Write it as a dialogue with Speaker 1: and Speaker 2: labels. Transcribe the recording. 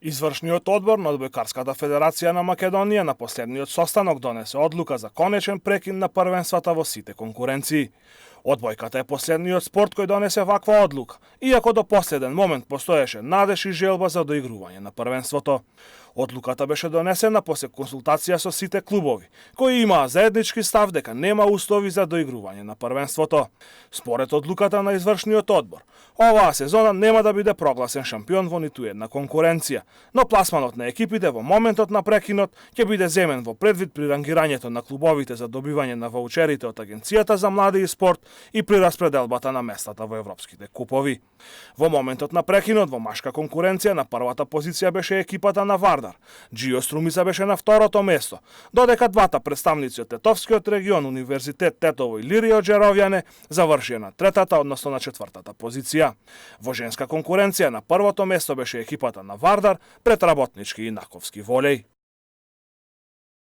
Speaker 1: Извршниот одбор на Одбојкарската федерација на Македонија на последниот состанок донесе одлука за конечен прекин на првенствата во сите конкуренции. Одбојката е последниот спорт кој донесе ваква одлука, иако до последен момент постоеше надеж и желба за доигрување на првенството. Одлуката беше донесена после консултација со сите клубови, кои имаа заеднички став дека нема услови за доигрување на првенството. Според одлуката на извршниот одбор, оваа сезона нема да биде прогласен шампион во ниту една конкуренција, но пласманот на екипите во моментот на прекинот ќе биде земен во предвид при рангирањето на клубовите за добивање на ваучерите од Агенцијата за млади и спорт и при распределбата на местата во европските купови. Во моментот на прекинот во машка конкуренција на првата позиција беше екипата на Вардар. Џио Струмица беше на второто место, додека двата представници од Тетовскиот регион, Универзитет Тетово и Лирио Джеровјане, завршија на третата, односно на четвртата позиција. Во женска конкуренција на првото место беше екипата на Вардар пред Работнички и Наковски волеј.